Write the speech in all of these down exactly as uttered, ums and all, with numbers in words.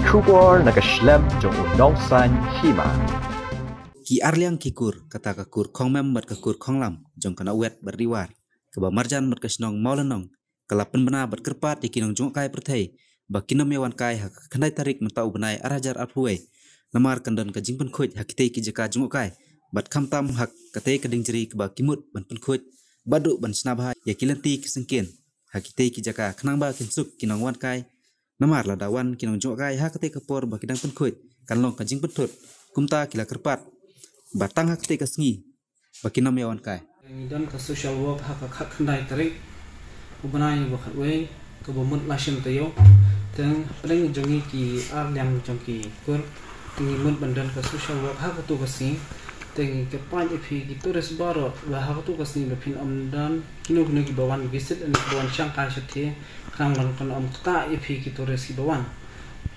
Khubor na ka shlem jong u nongsan hima. Ki arliang ki kur, kata ka kur Khongmem bad ka kur Khonglam, jong ka Nahwet bad Riwar, kaba marjan bad ka shnong Mawlynnong, ka la pynbna bad kyrpad ïa ki nongjngohkai pyrthei ba kin ym ïa wan kai ha ka khyndai tarik mynta u bnai ar hajar arphew wei. Namar kan don ka jingpynkhuid ha kitei ki jaka jngohkai bad khamtam ha katei ka dieng jri kaba ki mut ban pynkhuid bad ruh ban shna bha ïa ki lynti ki syngkien ha kitei ki jaka khnang ba kin suk ki nongwan kai. Namar lada wan ki nongjngohkai ha katei ka por ba ki dang pynkhuid, kan long ka jingpynthut. Kumta ki la kyrpad ba tang ha katei ka sngi ba kin ym ïa wan kai. Ngi don ka social work ha ka khatkhyndai tarik u bnai ba khatwei, kaba mut la shim taïew. Te hapdeng jong ngi ki arliang jong ki kur, te ngi mut ban don ka social work ha katu ka sngi. Te ngi kyrpad ïa phi ki tourist baroh ba ha katu ka sngi ba phin ym don kino kino kiba wan visit, ne kiba wan shangkai shathie, khnang ba kan ym ktah ïa phi ki tourist kiba wan.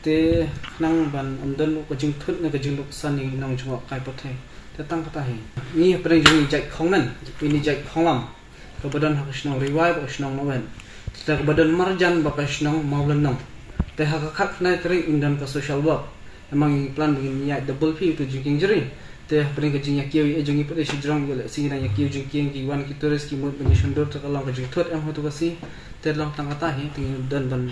Te khnang ban ym don ka jingthut ne ka jingluksan ïa ki nongjngohkai pyrthei. Te tang kata hi. Ngi hapdeng jong ngi jait Khongmen, ine jait Khonglam, kaba don ha ka shnong Riwar bad ka shnong Nahwet. Te kaba don marjan bad ka shnong Mawlynnong. Te ha ka khatkhyndai tarik ngin don ka social work. Namar ngi plan ba ngin ïaid double phi ïa utu u jingkieng jri. Te hapdeng ka jingïakiew ïa jong ngi pat ïa shi jrong, ïa lehse ngi dang ïakiew jingkieng, ki wan ki tourist ki mut ban ïashondur, te ka long ka jingthut em ha katu ka sngi. Te long tang kata hi, te ngi don ban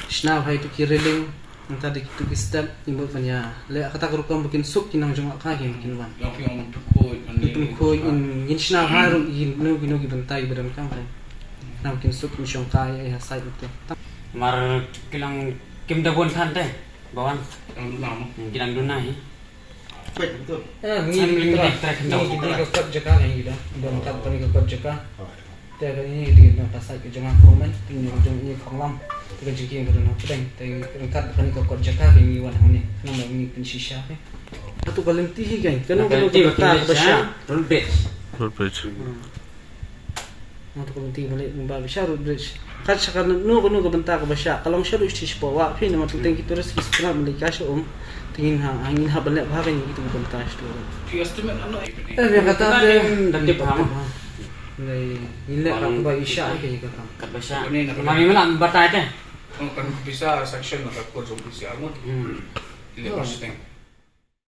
shna bha ïa utu ki railing. Nangta da kitu ki step ngi mut ban ïa leh kata ka rukom ba kin suk ki nongjngohkai ba kin wan. Long phi ong pynkhuid, ngin pynkhuid, ngin, ngin shna bha ruh ïa kino kino ki bynta kiba donkam. Nang kin suk, kin shongkai ïa ha site te. Mar ki long kim da bun than te ba wan. Ki dang duna hi. Eh, ngi, ngi ka kot jaka ngi da. Don kat kane ka kot jaka. Te kane ngi dei na ka side ka jong nga Khongmen, te ngi jong ngi Khonglam. Te ka jingkieng ka don hapdeng. Te ryngkat kane ka kot jaka ka ngi wan hangne. Namar ngi pynshisha ka. Atu ka lynti hi ka. Kano kano ka bynta kaba shah. Road bridge. Road bridge. Hmm. Atu ka lynti ba leh ba shah road bridge. Kat sha kano kano ka bynta kaba shah. Ka long sha ruh shi shi pa wa phi namar tu teng ki tourist ki sngap mali ka sha um. Te ngin ha, ngin ha ban leh bha ka ngi tu ka bynta shi tu. Phi estimate ano? Eh, biang kata te. Dan tip ha. Ngi leh kat ba i shah ka ngi ka kam. Kat ba shah. Ni na ma ngi mala batai te. Kan pisa section na ka kur jong P C R mut. Hmm. Ile Oh. Mustang.